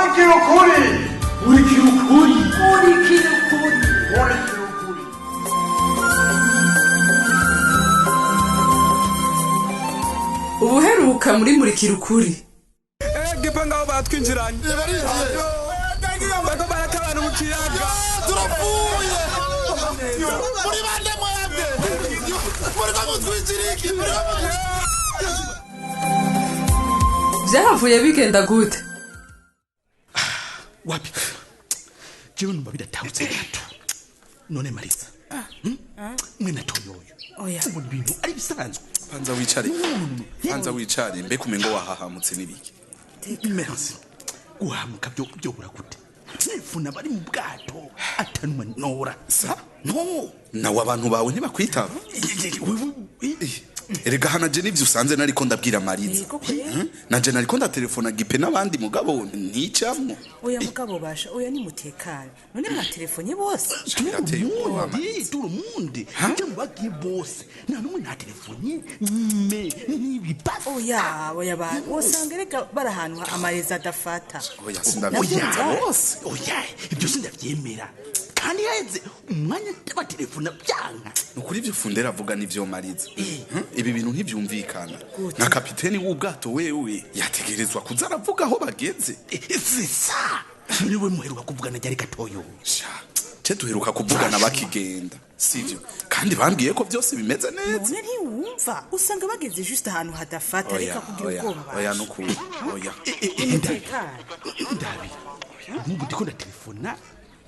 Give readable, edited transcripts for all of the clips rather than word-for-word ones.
Murikira ukuri. Murikira ukuri. Murikira ukuri. Murikira ukuri. Ubuheruka muri Murikira ukuri. Gipa ngaho batwinjiranye. Bariko baratabana mu kiyaga. Turapfuye. Muri bande mwebwe? Muriko mutwinjira iki? Muriko Vyahavuye bigenda gute? Wapi, jewe numva bidatahutse gato. None Marisa, mwe na Toyoyo, Oya. ubona ibintu ari bisanzwe? Panza wicare. Panza wicare, mbega umengo wahahamutse n'ibiki? Merci. Guhamuka byo byobura gute? Telefone bari mu bwato atanuma nora. Sa? No. Nawe abantu bawe ntibakwitaba. Erega hana je n'ivyo usanze nariko ndabwira Mariza. Yego kwe. Nanje nariko ndatelefona Gipe n'abandi, mugabo nticamwo. Oya mugabo basha, oya nimutekane. None mwatelefonye bose? Birateye ubwoba, Tumurundi, tumurundi nje mubagiye bose, nta n'umwe nta telefone me n'ibipasi. Oya, oya ba, wosanga erega bari ahantu amarezi adafata. Oya, sindavyemera Oya. bose. Oya, ibyo sindavyemera, kandi yaheze umwanya ndabatelefona byanka. Nukuri ivyo Fundera avuga nivyo, Mariza. Ibi bintu ntivyumvikana. Nka kapiteni w'ubwato wewe yategerezwa kuza aravuga aho bageze. C'est ça. Niwe muheruka kuvugana ryari, Gatoyo? Sha, ce duheruka kuvugana bakigenda, sivyo? Kandi bambwiye ko byose bimeze neza. None ntiwumva? Usanga bageze juste ahantu hadafata, reka Oya, kugira oya, ubwoba oya, basha. nukuri oya. Nimutekane. Ndabi nk'ubu ndiko ndatelefona.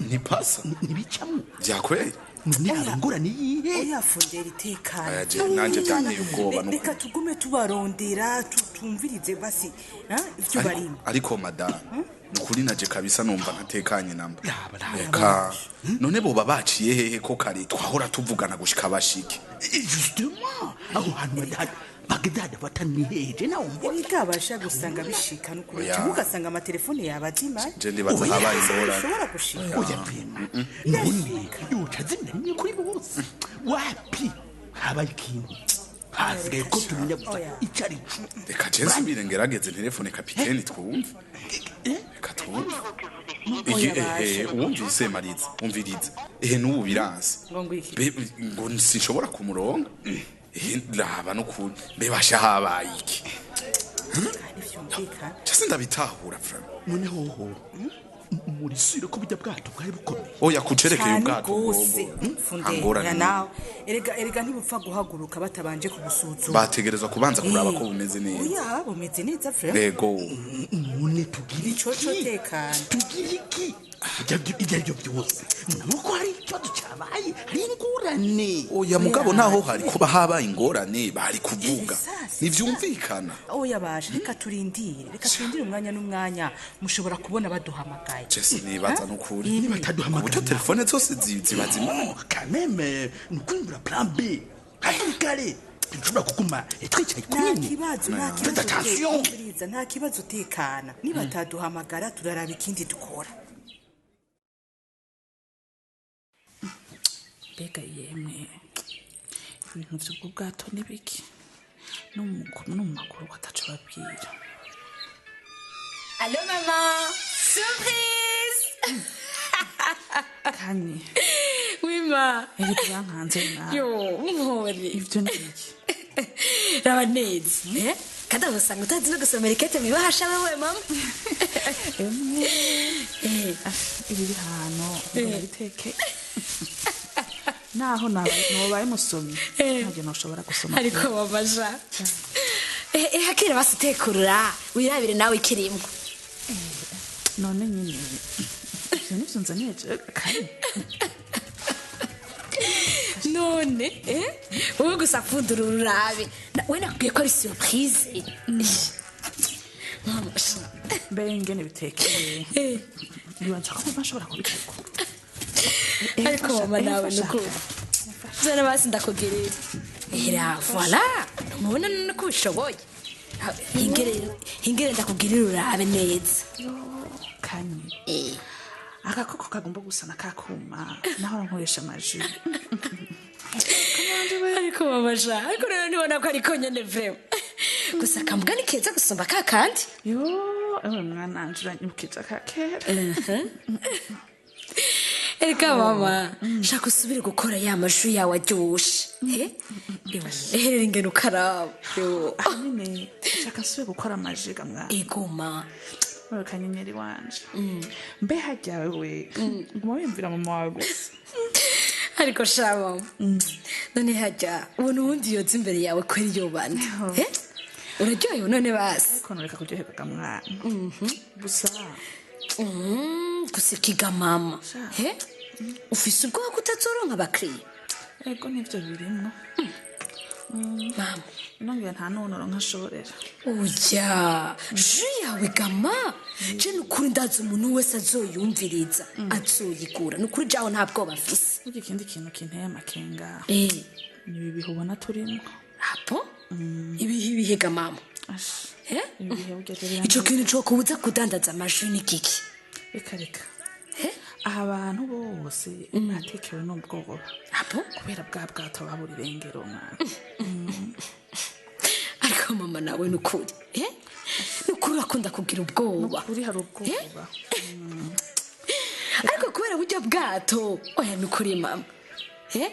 Ntipasa. Ntibicamwo. Vyakweri. None haba ingorane yihe? Oya Fundera, itekane. Oya, je nanje byanteye ubwoba nukuri. Reka tugume tubarondera, tumvirize basi ivyo barimo. Ariko madame, nukuri naje kabisa numva ntatekanye namba. Raba, raba. Reka none boba baciye hehe ko kare twahora tuvugana gushika bashike? Justement, aho hantu bageze hadafata ni heje nawe mbona? Erega basha, gusanga bishika nukuri. Oya. Cyangwa ugasanga amatelefone yabazima. Je ndibaza Oya. habaye ingorane. Ushobora gushika. Oya prema, none yoca azimira rimwe kuri bose? Wapi, habaye ikintu, hasigaye ko tumenya gusa Oya. ico ari co. Reka je nsubire ngerageze telefone kapiteni twumve. Reka twumve. Oya, Iyi ehe, basha. wumvise Mariza? Umvirize, ehe, n'ubu biranse. Ngo ngwiki? Ngo sinshobora kumuronga. Ehe, raba n'ukuntu mbe basha, habaye iki? Kandi vyumvikana. Cese ndabitahura frame. None hoho muri sire ko burya bwato bwari bukomeye? Oya, kucerekeye Cyane ubwato gose. bwogo. Fundera Angorane. nawe, erega ntibupfa guhaguruka batabanje kubusuzuma. Bategerezwa kubanza kuraba ko bumeze neza. Oya, bumeze neza frère. Yego. None tugire Ico co iki? tekana. Tugire iki? Ibyo ari byo byose, nuko hari ikibazo cyabaye, hari ingorane. Oya mugabo, naho hari kuba habaye ingorane bari kuvuga. Sasa. Ntivyumvikana. Oya basha, reka turindire, reka turindire umwanya n'umwanya mushobora kubona baduhamagaye. Jese nibaza n'ukuri. Nibataduhamagara Uburyo telefone zose ziba zimana. Non, quand même, ni ukwimbura plan B hakiri kare, ntushobora kuguma twicaye Nta kumwe. kibazo, nta Faites kibazo. attention. Umviriza, nta kibazo, tekana. Nibataduhamagara turaraba ikindi dukora. Mbega yemwe, ibintu vy'ubwo bwato ni biki? No mu makuru ko ataco babwira. Allô maman. Surprise. Kanye. Oui ma. Erega urankanze nawe. Yo, mpore. Ivyo ni biki? Raba neza. Eh? Kandi aho usanga utazi no gusoma etikete mwibahasha wewe mama. Emwe. Ah, ibiri hano ngo nabiteke, naho nobaye musomyi ntabyo noshobora gusoma. Ariko mama ja. Eh, hakira basi tekurura. Wirabire nawe ikirimo. None nyine ivyo nivyo nzaniye jewe, Kanye? None, eh? Wowe gusa pfundura urabe. We nakubwiye ko ari surprise. Mama sha. Mbere ingene bitekeye, nibaza ko mama ashobora kubitegura. Ariko mama nawe nukuri. Zana basi ndakugirira. Era voilà. Mubona none ko ubishoboye. Hingere hingere ndakugirira urabe neza. Kanye, agakoko kagomba gusa na kakuma naho nkoresha amaji. Ariko mama sha, ariko rero ntibona ko ariko nyene vraiment. Gusa akambwa ni keza gusumba ka kandi. Yo. Ewe mwana wanje, uranyibukije akakera. Erega mama, shaka usubire gukora ya ma jus yawe aryoshe. Eherera ingene ukaraba. Yo. Ahanini nshaka nsubire gukora ama jus ga, mwana. Egoma. Wewe kanyenyeri wanje, mbe harya wewe nguma wiyumvira mama wawe gusa? Ariko sha mama, none harya ubona uwundi yoza imbere yawe kweri yobana? Eh? Uraryohewe none basi? Ariko noreka kuryoherwaga, mwana, gusa Gusa ikiga mama? He, ufise ubwoba ko utazoronka abakiriya? Ego, nivyo birimwo. Mama. Nongera nta n'uwo nkashorera. Oya, jus yawe gama je nukuri ndazi umuntu wese azoyumviriza azoyigura, nukuri jaho nta bwoba mfise. Burya ikindi kintu kinteye amakenga ni ibi bihe ubona turimwo. Apo ibihe ibihega mama? Ash, Eh? ibi bihe burya rero Ico kintu cokubuza kudandaza ama jus ni kiki? Reka reka, aha abantu bose batekewe n'ubwoba Apo? kubera bwa bwato babura irengero, mwana. Ariko mama nawe nukuri, eh? Nukuri urakunda kugira ubwoba. Nukuri hari ubwoba. Ariko kubera burya bwato, oya nukuri mama, eh?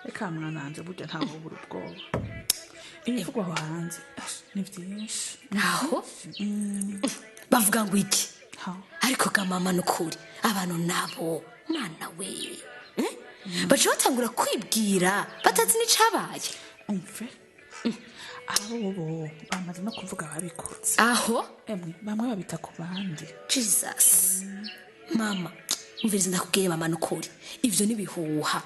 Reka mwana wanje, burya ntawe ubura ubwoba. Ibivugwa aho hanze, ash, ni byinshi. Aho bavuga ngo iki? Ha. Ariko ga mama, nukuri abantu nabo mwana we, eh? Baca batangura kwibwira batazi n'icabaye. Umve, abo bo bamaze no kuvuga babikoze. Aho? Emwe, bamwe babita ku bandi. Jesus, mama, umviriza ndakubwiye mama, nukuri ivyo nibihuha.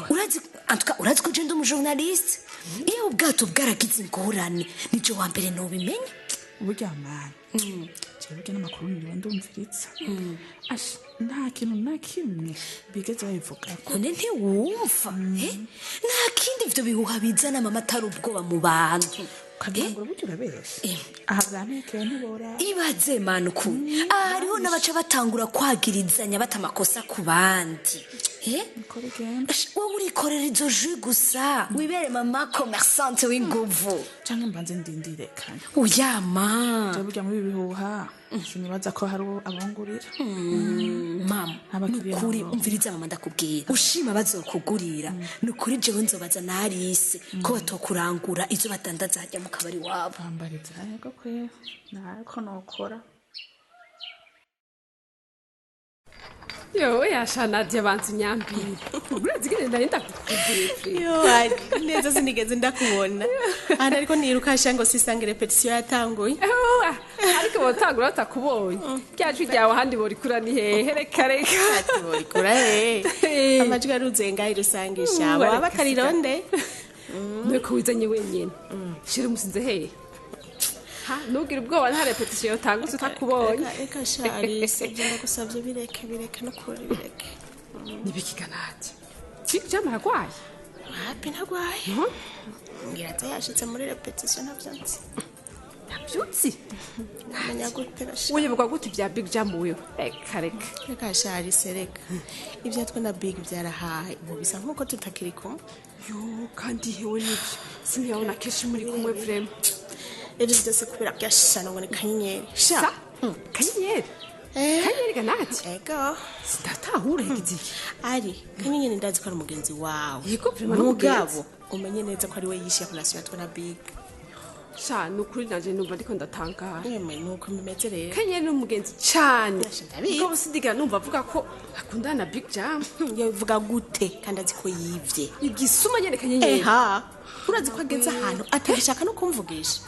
Urazi antuka, urazi ko je ndi umujournaliste, iyo ubwato bwaragize ingorane nico wa mbere nobimenya. Burya mwana, jewe burya n'amakuru niriwe ndumviritsa. Ash, nta kintu na kimwe bigeze babivugako. None ntiwumva, eh? Nta kindi ivyo bihuha bizana mama atari ubwoba mu bantu. Ukagira ngo burya urabesha. Eh. Aha bwantekeye ntibora. Ibaze mana, ukuri aha hariho n'abaca batangura kwagirizanya bata amakosa ku bandi, eh? Niko bigenda. Ash, wowe urikorera izo jus gusa, wibere mama commerçante w'inguvu. Canke mbanze ndindire kanya. Uyama. Jewe burya muri ibi bihuha sinibaza ko hari uwo abongurira. Mama. Abakiriya Nukuri nabo. umviriza mama, ndakubwira, ushima bazokugurira. Nukuri jewe nzobaza na Alice ko batokurangura izo badandaza hajya mu kabari wabo. Bambariza yego kwera, nariko nokora. Yowe yasha Nadia, banza unyambire, urazi ingene nari ndagukumbuye pe. Yo, ari neza, sinigeze ndakubona ahandi, ariko niruka ngo sisange répétition yatanguye. Ewa, ariko botangura batakubonye, rya jwi ryawe ahandi borikura ni hehe? Reka reka. Borikura he? Amajwi aruzuye ngaho irusangisha waba Areka. atarironde. Nuko wizanye wenyene, shira umusize hehe? Ha, ntugire ubwoba, nta répétition yotangutse utakubonye. Reka sharisi, ibyo ndagusabye bireke, bireke, nukuri bireke. Nibikiga Nadia? Big Jam aragwaye? Wapi, ntagwaye. Ngira ati yashitse muri répétition, ntabyo nzi. Ntavyutsi? Menya gute gasha? Uyoberwa gute ibya Big Jam wewe? Reka reka. Reka sharisi, reka, ibyatwe na Big byarahaye, ubu bisa nkuko tutakiri kumwe. Yo, kandi hewe nivyo, siniyabona kenshi muri kumwe vraiment. Ibyo byose kubera byashana ngo ni kanyenyeri sha. Sa kanyenyeri? Eh. Kanyenyeri ga Nadia? Ego. Sindatahura, yagize iki? Ari kanyenyeri, ndazi ko ari umugenzi wawe. Yego, vraiment ni mugabo umenye neza ko ari we yishyira relation yatwe na Big. Sha, nukuri nanje numva ndiko ndatangara. Yemwe, nuko bimeze rero. Kanyenyeri ni umugenzi cane. Ndabizi. Mugabo sindigera numva avuga ko akundana na Big Jam. Yabivuga gute kandi azi ko yivye? Igisuma nyene kanyenyeri. Eha, urazi ko ageze ahantu atagishaka no kumvugisha.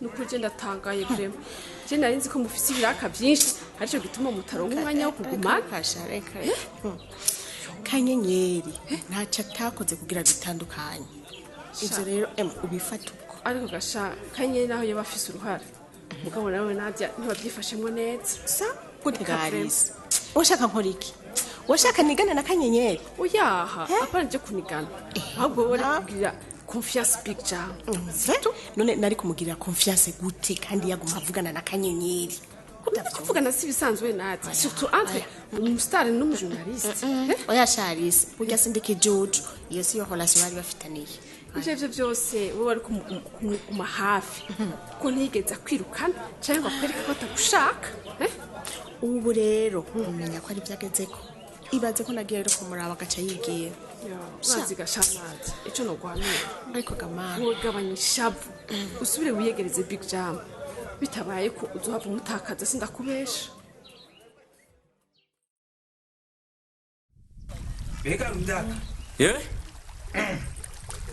Nukuri je ndatangaye vraiment. Je nari nzi ko mufise ibiraka vyinshi, arico gituma mutaronka umwanya wo kugumana. Reka reka reka. Kanyenyeri ntacyo atakoze kugira bitandukanye ivyo rero, emwe, ubifata uko. Ariko gasha kanyenyeri naho yoba afise uruhara, mugabo nawe Nadia ntibavyifashemwo neza. Sa gute garisi? Ushaka nkora iki? Washaka nigana na kanyenyeri? Oyaha, apana je kunigana, ahubwo wowe kugirira confiance Big Jam. Mve, none nari kumugirira confiance gute kandi yaguma avugana na kanyenyeri? Kuvugana si ibisanzwe Nadia, surtout entre umustar n'umujournaliste. Oya Charisse, burya sindika ijuju, iyo si yo relation bari bafitaniye. Ivyo arivyo vyose wowe wari kumuguma hafi, kuko ntiyigeze akwirukana canke ngo akwereke ko atagushaka. Ubu rero umenya ko ari byo agezeko. Ibaze ko nagiye rero kumuraba agaca yigira. Urazi gashamazi ico noguhamira? Ariko gamana, wogabanya ishavu, usubire wiyegereze Big Jam. Bitabaye ko uzohava umutakaza, sindakubesha. Mbega Rudaka, Eh?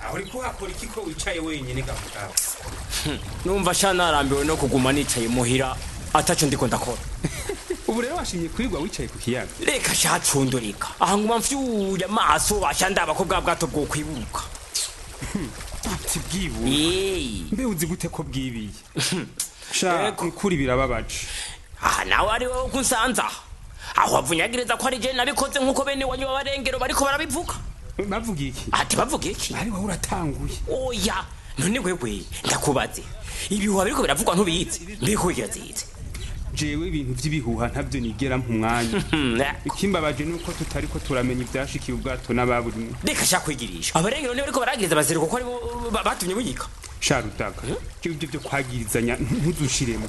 aho uriko uhakora iki ko wicaye wenyine ga mugabo? Numva sha narambiwe no kuguma nicaye muhira ataco ndiko ndakora. Ubu rero washimye kwigwa wicaye ku kiyaga? Reka sha cundurika. Aha nguma mfyuye amaso asha ndaba ko bwa bwato bwokwiburuka. Ati bwibuka? Mbe uzi gute ko bwibiye? Sha nukuri birababaje. Aha nawe ari wowe kunsanza. Aho wavunyagiriza ko ari je nabikoze nkuko bene wanyu b'abarengero bariko barabivuga. Bavuga iki? Ati bavuga iki? Ari wowe uratanguye. Oya, none wewe ndakubaze. Ibihuha biriko biravugwa ntubizi. Mbiko wigira. Jewe ibintu vy'ibihuha ntabyo nigera mwanya. Ikimbabaje nuko tutariko turamenya ivyashikiye ubwato n'ababurimwo. Reka sha kwigirisha. Abarengero nibo bariko baragiriza baseruko ko aribo batumye bunyika. Sha Rudaka, jewe ivyo vyo kwagirizanya ntuzushiremo.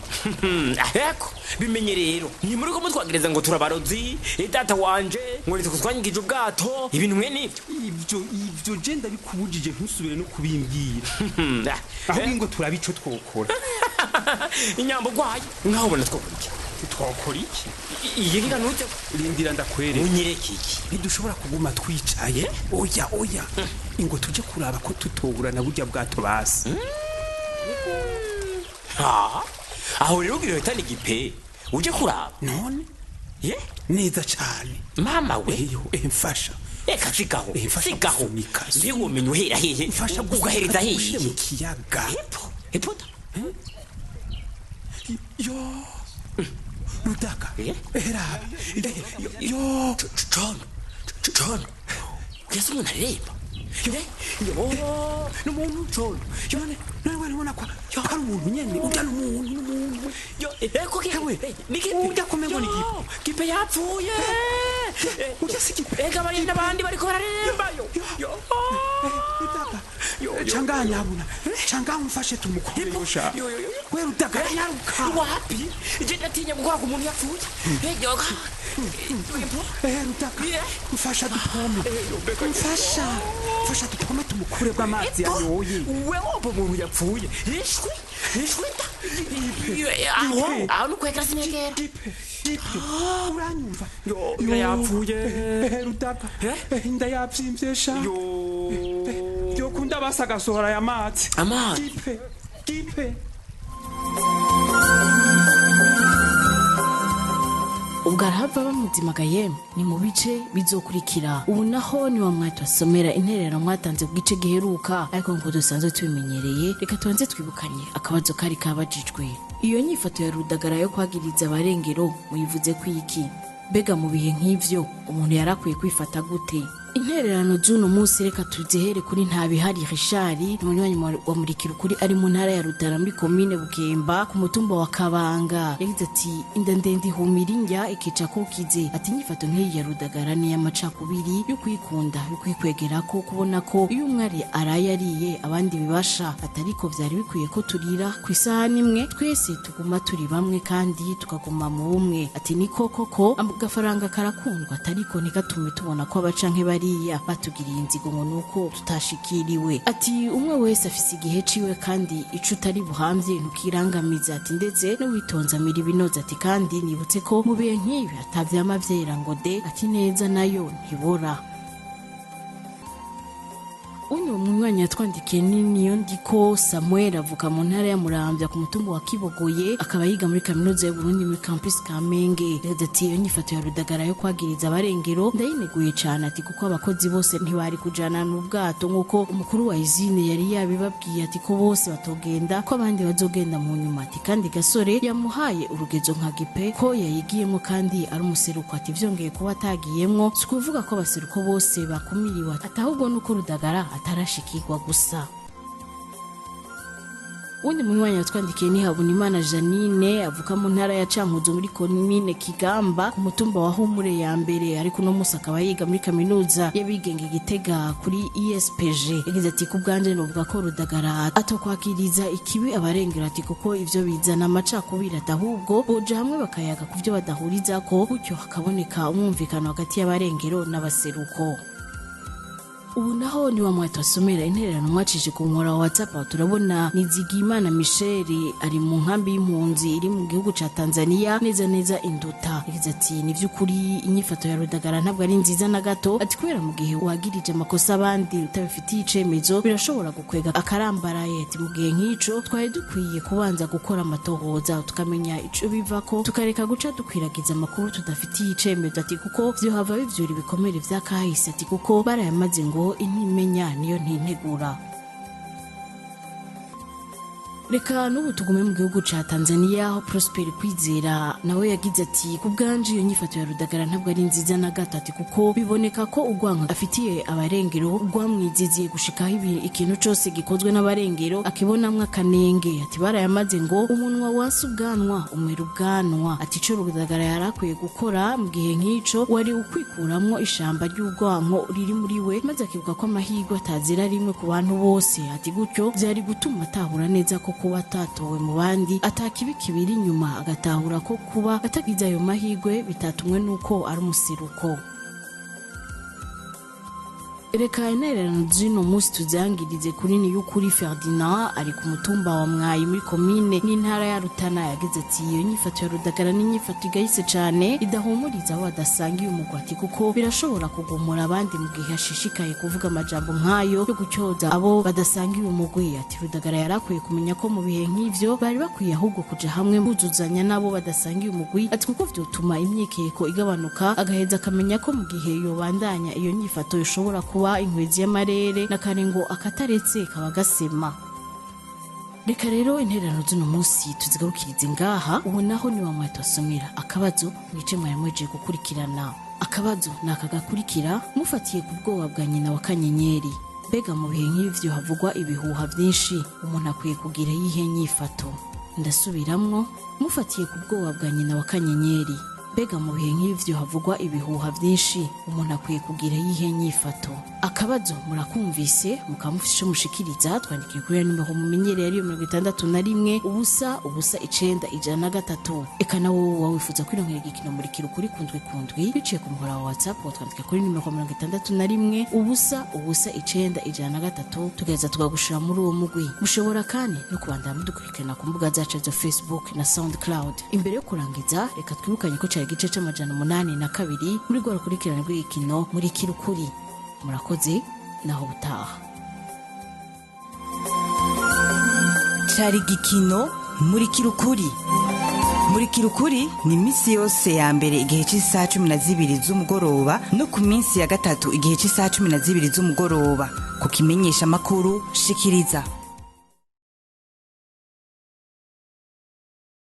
Eko bimenye rero ni muri ko mutwagiriza ngo turabarozi, data wanje ngo nitwe twanyigije ubwato, ibintu mwe nivyo. Ivyo je ndabikubujije, ntusubire no kubimbwira. Ahubwo ngo turabe ico twokora. Inyambo gwaye nkaho ubona twokora iki? Twokora iki? Iyi ngira nute? Rindira ndakwereka. Unyereke iki? Ntidushobora kuguma twicaye. Oya oya, ingo tuje kuraba ko tutohura na burya bwato basi. Ha, aho rero ugira uhitane igipe uje kuraba. None ye neza cane. Mama we. Eyo, mfasha. Reka sigaho. Mfasha Sigaho. gusunika. Mbega uhera hehe? Mfasha ugahereza hehe? Ushire mu kiyaga. Epo epo. Yo Rudaka, eraba yo. John, John, ugeze umuntu aririmba. Yo, n'umuntu John. None none wari ubona ko ari umuntu nyene urya? N'umuntu, n'umuntu. Yo, eko Ewe, ni gipe. Urya kumengo ni gipe. Gipe yapfuye. Urya si gipe. Ega bari n'abandi bariko bararirimba. Yo, yo. Rudaka, changanya nyabuna, changanya umfashe tumukure. Yosha. Yo, yo, yo. We Rudaka, nyaruka. Wapi? Je ndatinya gukora ku muntu yapfuye. Yo. Rudaka, mfasha dupome, mfasha, mfasha dupome tumukure bw'amazi yanyoye. Wewe wopo umuntu yapfuye. Ishwi, ishwi ta. Aho, aho nukwegera sinegera. Gipe, gipe, uranyumva? Yo, inda yapfuye. Rudaka, inda yapsimvye sha. Yokunda basa agasohora aya mazi. Amazi. Gipe, gipe. Ubwo arahava bamuzimaga. Yemwe, ni mu bice bizokurikira. Ubu naho ni wa mwatubasomera intererano mwatanze ku gice giheruka, ariko nk'uko dusanzwe tubimenyereye, reka tubanze twibukanye akabazo kari kabajijwe. Iyo nyifato ya Rudagara yo kwagiriza abarengero muyivuze ku iki? Mbega mu bihe nk'ivyo umuntu yarakwiye kwifata gute? Intererano z'uno munsi reka tuzihere kuri Ntabihari Rishari, umunywanyi wa Murikira Ukuri, ari mu ntara ya Rutana muri komine Bukemba ku mutumba wa Kabanga. Yagize ati: "Inda ndende ihumira indya ikica kukize." Ati: "Inyifato nk'iyi ya Rudagara ni iy'amacakubiri, yo kwikunda, yo kwikwegera ko kubona ko iyo umwe araye ariye abandi bibasha, atariko vyari bikwiye ko turira ku isahani imwe twese, tuguma turi bamwe kandi tukaguma mu bumwe." Ati: "Ni koko ko agafaranga karakundwa, atariko ntigatume tubona ko abacanke bariya batugiriye inzigo ngo nuko tutashikiriwe." Ati: "Umwe wese afise igihe ciwe, kandi ico utari buhamvye ntukirangamiza." Ati: "Ndetse n'uwitonze amira ibinoze." Ati: "Kandi nibutse ko mu bihe nk'ibi atavyama vyera ngo de." Ati: "Neza nayo ntibora." Uno munywanyi yatwandikiye ni niyo ndiko Samuel, avuka mu ntara ya Muramvya ku mutumba wa Kibogoye, akaba yiga muri kaminuza y'Uburundi muri campus Kamenge. Yagize ati: "Iyo nyifato ya Rudagara yo kwagiriza abarengero ndayineguye cane." Ati: "Kuko abakozi bose ntibari kujana n'ubwato nk'uko umukuru wa izine yari yabibabwiye." Ati: "Ko bose batogenda, ko abandi bazogenda mu nyuma." Ati: "Kandi Gasore yamuhaye urugezo nka Gipe ko yayigiyemo kandi ari umuseruko." Ati: "Vyongeye kuba atagiyemwo si ukuvuga ko abaseruko bose bakumiriwe." Ati: "Ahubwo nuko Rudagara atarashikirwa gusa." Uwundi munywanyi yatwandikiye ni Habonimana Janine, avuka mu ntara ya Cankuzo muri komine Kigamba ku mutumba wa Humure ya mbere, ariko uno munsi akaba yiga muri kaminuza y'abigenga Gitega kuri ISPG. Yagize ati: "Ku bwanje novuga ko Rudagara atokwakiriza ikibi abarengera," ati "kuko ivyo bizana amacakubiri," ati "ahubwo boja hamwe bakayaga ku vyo badahurizako, gutyo hakaboneka umwumvikano hagati y'abarengero n'abaseruko." Ubu naho ni wa mwati wasomera intererano mwacije ku nkora wa WhatsApp. Aho turabona Nizigimana Michel ari mu nkambi y'impunzi iri mu gihugu ca Tanzania, neza neza Induta. Yagize ati: "Ni vy'ukuri inyifato ya Rudagara ntabwo ari nziza na gato," ati "kubera mu gihe wagirije amakosa abandi utabifitiye icemezo birashobora gukwega akarambaraye," ati "mu gihe nk'ico twari dukwiye kubanza gukora amatohoza tukamenya ico bivako, tukareka guca dukwiragiza amakuru tudafitiye icemezo," ati "kuko vyohava bivyura ibikomere vy'akahise," ati "kuko barayamaze ngo intimenya niyo ntintegura." Reka n'ubu tugume mu gihugu ca Tanzania, aho Prosper Kwizera nawe yagize ati: "Ku bwanje iyo nyifato ya Rudagara ntabwo ari nziza na gato," ati "kuko biboneka ko urwanka afitiye abarengero rwamwiziziye gushikaho ikintu cose gikozwe n'abarengero akibonamwo akanenge. Ati barayamaze ngo umunwa wasi ubwanwa umwera ubwanwa. Ati ico Rudagara yari akwiye gukora mu gihe nk'ico wari ukwikuramwo ishamba ry'urwanko riri muri we, maze akibuka ko amahirwe atazira rimwe ku bantu bose. Ati gutyo vyari gutuma atahura neza ko kuba atatowe mu bandi atakibi kibiri inyuma, agatahura ko kuba atagize ayo mahirwe bitatumwe n'uko ari umuseruko. Reka intererano z'uno munsi tuzangirize kuri Niyukuri Ferdinand, ari ku mutumba wa Mwayi muri komine n'intara ya Rutana. Yagize ati: "Iyo nyifato ya Rudagara ni inyifato igayitse cane idahumuriza abo badasangiye umugwati, kuko birashobora kugumura abandi mu gihe ashishikaye kuvuga amajambo nk'ayo yo gucyoza abo badasangiye umugwi. Ati Rudagara yari akwiye kumenya ko mu bihe nk'ivyo bari bakwiye ahubwo kuja hamwe buzuzanya n'abo badasangiye umugwi, ati kuko vyotuma imyikeko igabanuka, agaheza akamenya ko mu gihe yobandanya iyo nyifato ishobora kuba inkwezi y'amarere na kare ngo akataretse kaba gasema. Reka rero intererano z'uno munsi tuzigarukirize ngaha. Ubu naho ni wa mwati wasomera akabazo mwice mwari mwejeje gukurikirana. Akabazo ni aka gakurikira: mufatiye ku bwoba bwa nyina wa Kanyenyeri, mbega mu bihe nk'ivyo havugwa ibihuha vyinshi umuntu akwiye kugira yihe nyifato? Ndasubiramwo: mufatiye ku bwoba bwa nyina wa Kanyenyeri, mbega mu bihe nk'ivyo havugwa ibihuha vyinshi umuntu akwiye kugira yihe nyifato? Akabazo murakumvise, mukaba mufise ico mushikiriza, twandikiye kuri ya nimero mumenyereye, ariyo 61 0 0 9 103. Eka na wowe woba wifuza kwironkera igikino Murikira Ukuri kundwi kundwi biciye ku muhora wa WhatsApp, watwandika kuri nimero 61 0 0 9 103, tugaheza tukagushira muri uwo mugwi. Mushobora kandi no kubandanya mudukurikirana ku mbuga zacu za Facebook na SoundCloud. Imbere yo kurangiza, reka twibukanye ko cari igice c'802 muri rwa rukurikirane rw'igikino Murikira Ukuri. Murakoze, naho butaha. Cari igikino Murikira Ukuri. Murikira Ukuri ni iminsi yose ya mbere igihe cy'isaha 12 z'umugoroba no ku minsi ya gatatu igihe cy'isaha 12 z'umugoroba ku kimenyesha amakuru Shikiriza.